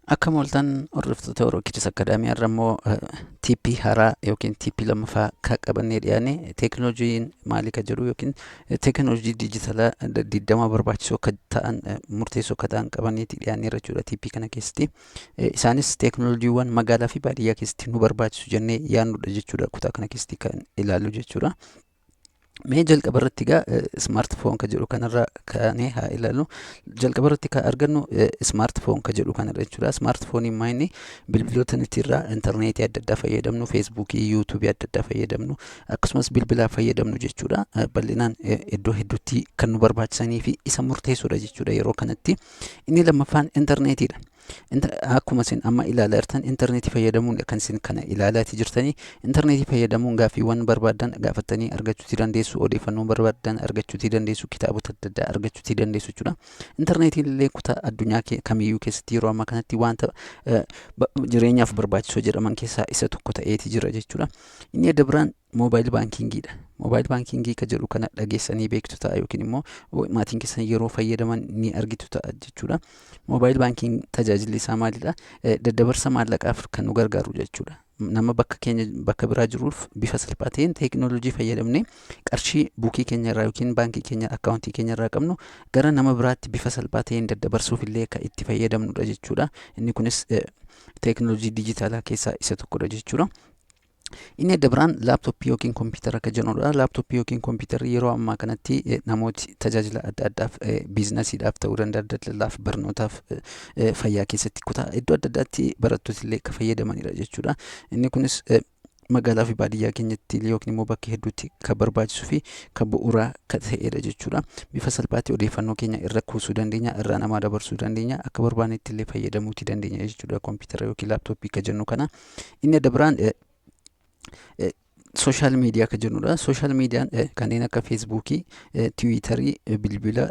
Akkam ooltan, hordoftoota Oro Kids Academy. Har'a immoo tip haaraa yookiin tip lammaffaa kan qabannee dhiyaanne, teekinooloojiin maali ka jedhu yookiin teekinooloojii diijitaalaa 20 barbaachisoo akka ta'an, murteessoo akka ta'an qabanneeti dhiyaanneerra jechuudha tip kana keessatti. Isaanis teekinooloojiiwwan magaalaa fi baadiyyaa keessatti nu barbaachisu jennee yaadnudha jechuudha, kutaa kana keessatti kan ilaallu jechuudha. Mee jalqaba irratti egaa smartphone ka jedhu kanarra kaanee haa ilaallu. Jalqaba irratti kan argannu smartphone ka jedhu kanarra jechuudha. Smartphoneiin maa inni? Bilbiloota nuti irraa intarneetii adda addaa fayyadamnu, Facebookii, YouTubeii adda addaa fayyadamnu, akkasumas bilbilaa fayyadamnu jechuudha. Bal'inaan iddoo hedduutti kan nu barbaachisanii fi isa murteessuudha jechuudha yeroo kanatti. Inni lammaffaan intarneetiidha. Akkuma isin amma ilaalaa jirtan, intarneetii fayyadamuun kan isin kana ilaalaati jirtanii. Intarneetii fayyadamuun gaaffiiwwan barbaadan gaafatanii argachuutii dandeessu, odeeffannoo barbaadan argachuutii dandeessu, kitaabota adda addaa argachuutii dandeessu jechuudha. Intarneetiin illee kutaa addunyaa kamiyyuu keessatti yeroo ammaa kanatti wanta jireenyaaf barbaachisoo jedhaman keessaa isa tokko ta'eeti jira jechuudha. Inni adda biraan mobile bankingiidha. Mobile bankingii ka jedhu kana dhageessanii beektu ta'a yookiin immoo maatiin keessan yeroo fayyadaman ni argitu ta'a jechuudha. Mobile banking tajaajilli isaa maalidha? Daddabarsa maallaqaaf kan nu gargaaru jechuudha. Nama bakka keenya bakka biraa jiruuf bifa salphaa ta'een teekinooloojii fayyadamnee qarshii bookii keenya irraa yookiin baankii keenya, akkaawuntii keenya irraa qabnu gara nama biraatti bifa salphaa ta'een daddabarsuuf illee kan itti fayyadamnudha jechuudha. Inni kunis teekinooloojii diijitaalaa keessaa isa tokkodha jechuudha. Inni adda biraan laaptooppii yookiin kompiitara akka jennudha. Laaptooppii yookiin kompiitarri yeroo ammaa kanatti namooti tajaajila adda addaaf, businessiidhaaf ta'uu danda'a, daldalaaf, barnootaaf, fayyaa keessatti, kutaa iddoo adda addaatti barattooti illee akka fayyadamanidha jechuudha. Inni kunis magaalaa fi baadiyyaa keenyatti yookiin immoo bakka hedduutti kan barbaachisuu fi kan bu'uuraa kan ta'edha jechuudha. Bifa salphaatti odeeffannoo keenya irra kuusuu dandeenya, irraa namaa dabarsuu dandeenya, akka barbaannetti illee fayyadamuuti dandeenya jechuudha kompiitara yookiin laaptooppii kan jennu kana. Inni adda biraan social media kan jennudha. Social mediaan kanneen akka Facebookii, Twitterii, bilbila,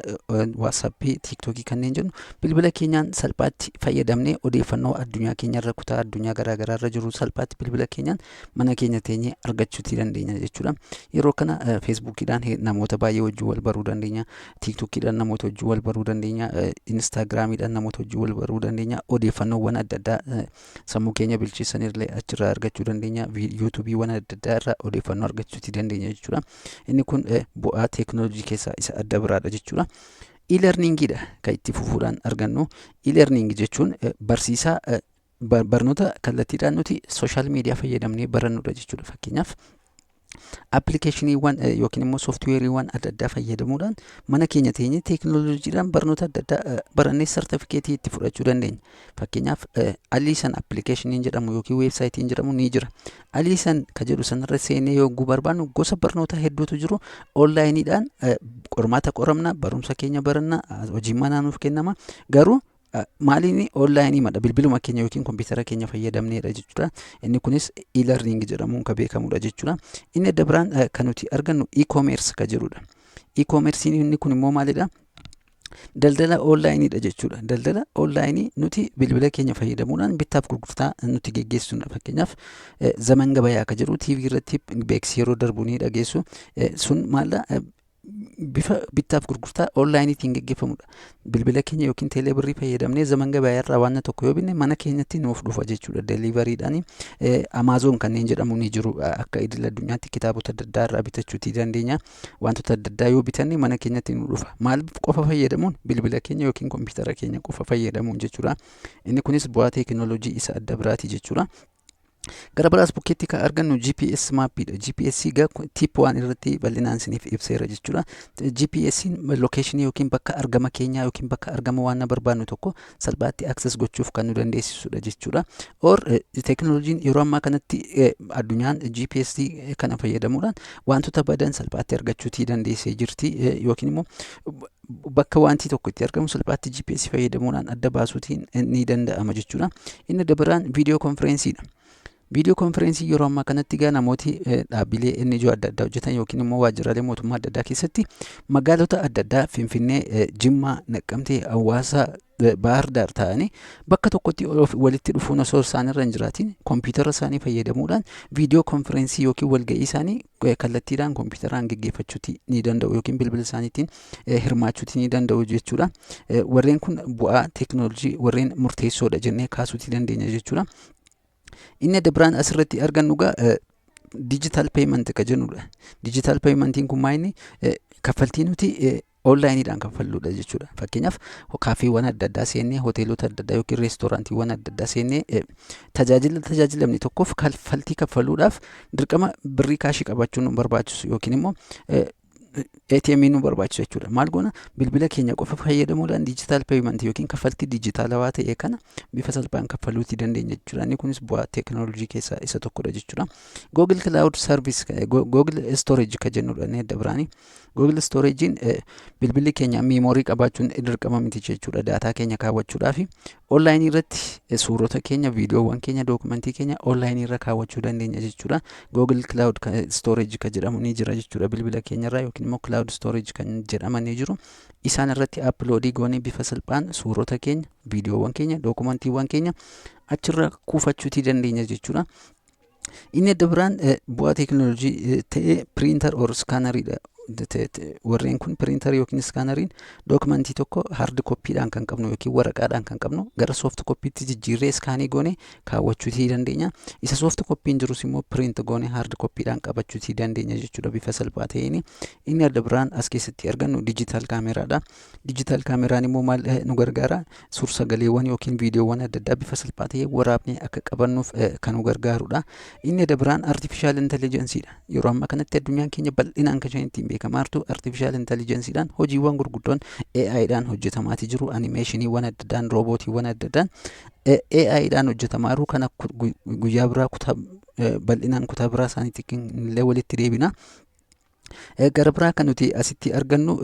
WhatsAppii, TikTokii kanneen jennu bilbila keenyaan salphaatti fayyadamnee odeeffannoo addunyaa keenyarra, kutaa addunyaa garaagaraa irra jiru salphaatti bilbila keenyaan mana keenya teenyee argachuutii dandeenya jechuudha. Yeroo kana Facebookiidhaan namoota baay'ee wajjin wal baruu dandeenya. TikTokiidhaan namoota wajjin wal baruu dandeenya. Instagramiidhaan namoota wajjin wal baruu dandeenya. Odeeffannoowwan adda addaa sammuu keenya bilcheessanillee achirraa argachuu dandeenya. YouTubeiiwwan adda addaa irraa odeeffannoo argachuutii dandeenya jechuudha. Inni kun bu'aa teekinooloojii keessaa isa adda biraadha jechuudha. E-learningiidha kan itti fufuudhaan argannu. E-learning jechuun barsiisaa barnoota kallattiidhaan nuti social media fayyadamnee barannudha jechuudha. Fakkeenyaaf, applicationiiwwan yookiin immoo softwareiiwwan adda addaa fayyadamuudhaan mana keenya teenyee teekinooloojiidhaan barnoota adda addaa barannee sartifikeetii itti fudhachuu dandeenya. Fakkeenyaaf, Alison applicationiin jedhamu yookiin websiteiin jedhamu ni jira. Alison ka jedhu sanarra seenee yogguu barbaannu gosa barnoota hedduutu jiru. Onlineiidhaan qormaata qoramna, barumsa keenya baranna, hojiin manaa nuuf kennama. Garuu maaliin? Onlineii madha, bilbiluma keenya yookiin kompiitara keenya fayyadamneedha jechuudha. Inni kunis e-learning jedhamuun kan beekamudha jechuudha. Inni adda biraan kan nuti argannu e-commerce kan jedhudha. E-commercein inni kun immoo maalidha? Daldala onlineiidha jechuudha. Daldala onlineii nuti bilbila keenya fayyadamuudhaan bittaaf gurgurtaa nuti geggeessudha. Fakkeenyaaf, Zaman Gabayaa kan jedhu TV irratti beeksisi yeroo darbu ni dhageessu. Sun maalidha? Bifa bittaaf gurgurtaa onlineiitiin geggeeffamudha. Bilbila keenya yookiin teelee birrii fayyadamnee Zaman Gabayaa irraa waan tokko yoo binne mana keenyatti nuuf dhufa jechuudha. Deliveryiidhaan Amazon kanneen jedhamu ni jiru. Akka idil addunyaatti kitaabota adda addaa irraa bitachuutii dandeenya. Wantoota adda addaa yoo bitanne mana keenyatti nu dhufa. Maal qofa fayyadamuun? Bilbila keenya yookiin kompiitara keenya qofa fayyadamuun jechuudha. Inni kunis bu'aa teekinooloojii isa adda biraati jechuudha. Gara biraas bukkeetti kan argannu GPS mapiidha. GPS egaa tip waan irratti bal'inaan isiniif ibseera jechuudha. GPS locationii yookiin bakka argama keenyaa yookiin bakka argama waan barbaannu tokko salphaatti access gochuuf kan nu dandeessisudha jechuudha. Or teekinooloojiin yeroo ammaa kanatti addunyaan GPS kana fayyadamuudhaan wantoota badan salphaatti argachuutii dandeessee jirti, yookiin immoo bakka wanti tokko itti argamu salphaatti GPS fayyadamuudhaan adda baasuutiin ni danda'ama jechuudha. Inni adda biraan video conferenceiidha. Video conferenceii yeroo ammaa kanatti egaa namooti dhaabbilee NGO adda addaa hojjetan yookiin immoo waajjiraalee mootummaa adda addaa keessatti magaalota adda addaa, Finfinnee, Jimmaa, Naqqamtee, Hawaasaa, Baahar Daar ta'anii bakka tokkotti walitti dhufuun osoo isaan irra hin jiraatin kompiitara isaanii fayyadamuudhaan video conference yookiin walga'ii isaanii kallattiidhaan kompiitaraan geggeeffachuuti ni danda'u yookiin bilbila isaaniitiin hirmaachuuti ni danda'u jechuudha. Warreen kun bu'aa teekinooloojii warreen murteessoodha jennee kaasuuti dandeenya jechuudha. Inni adda biraan asirratti argannu egaa digital payment ka jennudha. Digital paymentiin kun maa inni kaffaltii nuti onlineiidhaan kaffalluudha jechuudha. Fakkeenyaaf, kaafeewwan adda addaa seennee, hoteelota adda addaa yookiin reestooraantiiwwan adda addaa seennee tajaajila tajaajilamne tokkoof kaffaltii kaffaluudhaaf dirqama birrii cashii qabaachuun nu barbaachisu yookiin immoo ATM nu barbaachisu jechuudha. Maal goona? Bilbila keenya qofa fayyadamuudhaan digital payment yookiin kaffaltii dijitaalawaa ta'e kana bifa salphaan kaffaluutii dandeenya jechuudha. Inni kunis bu'aa teekinooloojii keessaa isa tokkodha jechuudha. Google Cloud Service, Google Storage ka jennudha inni adda biraani. Google Storagein bilbilli keenya memory qabaachuun dirqama miti jechuudha. Data keenya kaawwachuudhaaf onlineii irratti suurota keenya, viidiyoowwan keenya, dookumentii keenya onlineii irra kaawwachuu dandeenya jechuudha. Google Cloud Storage ka jedhamu ni jira jechuudha bilbila keenyarraa, yookiin immoo Cloud Storage kan jedhaman ni jiru. Isaan irratti uploadii goonee bifa salphaan suurota keenya, viidiyoowwan keenya, dookumantiiwwan keenya achirra kuufachuutii dandeenya jechuudha. Inni adda biraan bu'aa teekinooloojii ta'ee printer or scanneriidha. Warreen kun printerii yookiin scanneriin dookumentii tokko hard copydhaan kan qabnu yookiin waraqaadhaan kan qabnu gara soft copytti jijjiirree scanii goone kaawwachuutii dandeenya. Isa soft copyn jirus immoo print goone hard copydhaan qabachuutii dandeenya jechuudha bifa salphaa ta'een. Inni adda biraan as keessatti argannu digital cameradha. Digital cameraan immoo maal nu gargaara? Suur-sagaleewwan yookiin viidiyoowwan adda addaa bifa salphaa ta'een waraabnee akka qabannuuf kan nu gargaarudha. Inni adda biraan artificial intelligenceiidha. Yeroo ammaa kanatti addunyaan keenya bal'inaan kan isheen ittiin beekamaa jirtu artificial intelligenceiidhaan. Hojiiwwan gurguddoon AIdhaan hojjetamaatii jiru. Animationiiwwan adda addaan, roobootiiwwan adda addaan AIdhaan hojjetamaa jiru. Kana guyyaa biraa kutaa bal'inaan kutaa biraa isaaniitti illee walitti deebina. Gara biraa kan nuti asitti argannu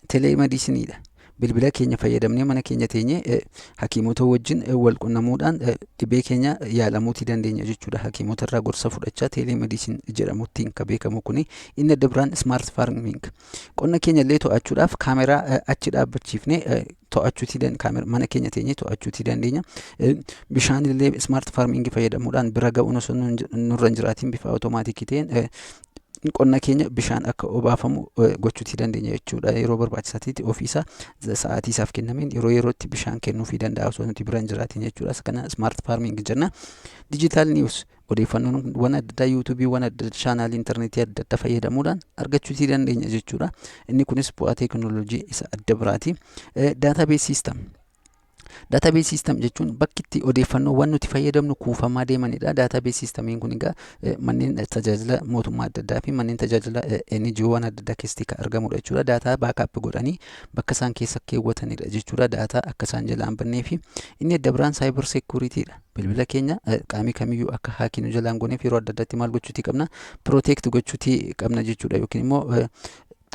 telemedicineiidha. Bilbila keenya fayyadamnee mana keenya teenyee hakiimota wajjin wal qunnamuudhaan dhibee keenya yaalamuutii dandeenya jechuudha. Hakiimota irraa gorsa fudhachaa telemedicine jedhamuttiin kan beekamu kuni. Inni adda biraan smart farming. Qonna keenya illee to'achuudhaaf kaameraa achi dhaabbachiifnee to'achuutii, mana keenya teenyee to'achuutii dandeenya. Bishaan illee smart farming fayyadamuudhaan bira ga'uun osoo nurra hin jiraatiin bifa otomaatikii ta'een qonna keenya bishaan akka obaafamu gochuutii dandeenya jechuudha. Yeroo barbaachisaatti ofiisa sa'aatii isaaf kennameen yeroo yerootti bishaan kennuufii danda'a osoo nuti bira hin jiraatin jechuudha. Kana smart farming jenna. Digital news, odeeffannoowwan adda addaa YouTubeiiwwan adda addaa, channelii intarneetii adda addaa fayyadamuudhaan argachuutii dandeenya jechuudha. Inni kunis bu'aa teekinooloojii isa adda biraati. Database system. Database system jechuun bakki itti odeeffannoowwan nuti fayyadamnu kuufamaa deemanidha. Database systemiin kun egaa manneen tajaajila mootummaa adda addaa fi manneen tajaajila NGOwwan adda addaa keessatti kan argamudha jechuudha. Data backup godhanii bakka isaan keessa keewwatanidha jechuudha. Data akka isaan jalaa hin bannee fi inni adda biraan cyber securitydha. Bilbila keenya qaamni kamiyyuu akka hackii nu jalaan gooneef yeroo adda addaatti maal gochuutii qabna? Protect gochuutii qabna jechuudha. Yookiin immoo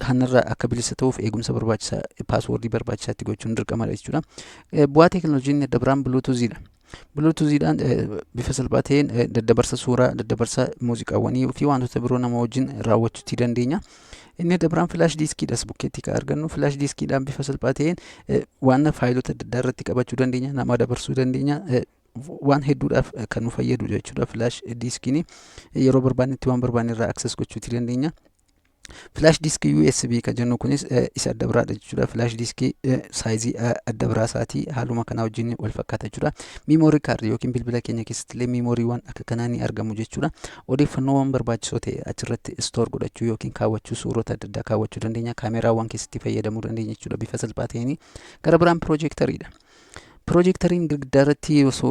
hanarraa akka bilisa ta'uuf eegumsa barbaachisaa, passwordii barbaachisaatti gochuun dirqamadha jechuudha. Bu'aa teekinooloojii inni adda biraan Bluetoothiidha. Bluetoothiidhaan bifa salphaa ta'een daddabarsa suuraa, daddabarsa muuziqaawwanii fi wantoota biroo nama wajjin raawwachuutii dandeenya. Inni adda biraan flash diskiidhas bukkeetti kan argannu. Flash diskiidhaan bifa salphaa ta'een waan faayilota adda addaa irratti qabachuu dandeenya, nama dabarsuu dandeenya. Waan hedduudhaaf kan nu fayyadu jechuudha. Flash diskiin yeroo barbaannetti waan barbaanne irraa access gochuutii dandeenya. Flash diskii USB kan jennu kunis isa adda biraadha jechuudha. Flash diskii sizeii adda biraa isaatii haaluma kanaa wajjin wal fakkaata jechuudha. Memory cardii yookiin bilbila keenya keessatti illee memorywwan akka kanaa ni argamu jechuudha. Odeeffannoowwan barbaachisoo ta'e achirratti store godhachuu yookiin kaawwachuu, suurota adda addaa kaawwachuu dandeenya. Kaameraawwan keessatti fayyadamuu dandeenya jechuudha bifa salphaa ta'een. Gara biraan projectoriidha. Projectoriin girgiddaa irratti osoo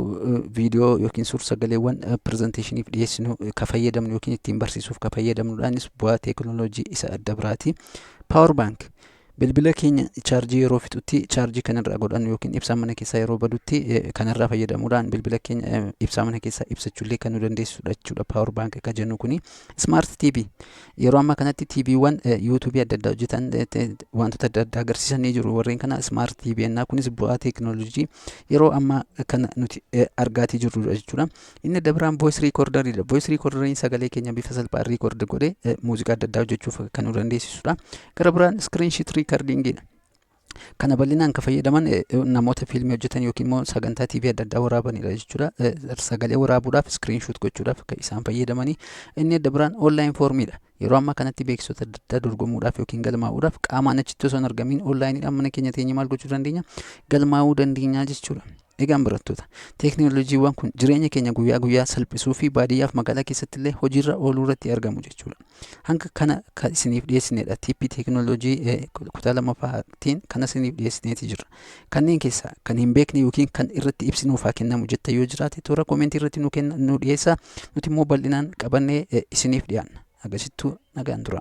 viidiyoo yookiin suur sagaleewwan presentationiif dhiyeessinu ka fayyadamnu yookiin ittiin barsiisuuf ka fayyadamnudhaanis bu'aa teekinooloojii isa adda biraati. Power bank, bilbila keenya chaarjii yeroo fixutti chaarjii kanarraa godhannu yookiin ibsaa mana keessaa yeroo badutti kanarraa fayyadamuudhaan bilbila keenya ibsaa mana keessaa ibsachuullee kan nu dandeessudha jechuudha power bank kan jennu kuni. Smart TV, yeroo ammaa kanatti TVwwan YouTubeii adda addaa hojjetan, wantoota adda addaa agarsiisan ni jiru. Warreen kana smart TV jennaa. Kunis bu'aa teekinooloojii yeroo ammaa kana nuti argaatii jirrudha jechuudha. Inni adda biraan voice recorderiidha. Voice recorderiin sagalee keenya bifa salphaan record godhee muuziqaa adda addaa hojjechuuf kan nu dandeessisudha. Gara biraan screenshot recordingiidha. Kana bal'inaan kan fayyadaman namoota fiilmii hojjetan yookiin immoo sagantaa TV adda addaa waraabanidha jechuudha. Sagalee waraabuudhaaf, screenshot gochuudhaaf kan isaan fayyadamanii. Inni adda biraan online formiidha. Yeroo ammaa kanatti beeksisoota adda addaa dorgomuudhaaf yookiin galmaa'uudhaaf qaamaan achitti osoo hin argamiin onlineiidhaan mana keenya teenyee maal gochuu dandeenya? Galmaa'uu dandeenya jechuudha. Egaan barattoota, teekinooloojiiwwan kun jireenya keenya guyyaa guyyaa salphisuu fi baadiyyaaf magaalaa keessatti illee hojiirra ooluu irratti argamu jechuudha. Hanga kana kan isiniif dhiyeessinedha. Tiippii teekinooloojii kutaa lammaffaatiin kana isiniif dhiyeessineeti jirra. Kanneen keessaa kan hin beekne yookiin kan irratti ibsinuuf haa kennamu jetta yoo jiraate, toora commentii irratti nu kenna, nu dhiyeessaa. Nuti immoo bal'inaan qabannee isiniif dhiyaanna. Agasittuu nagaan tura.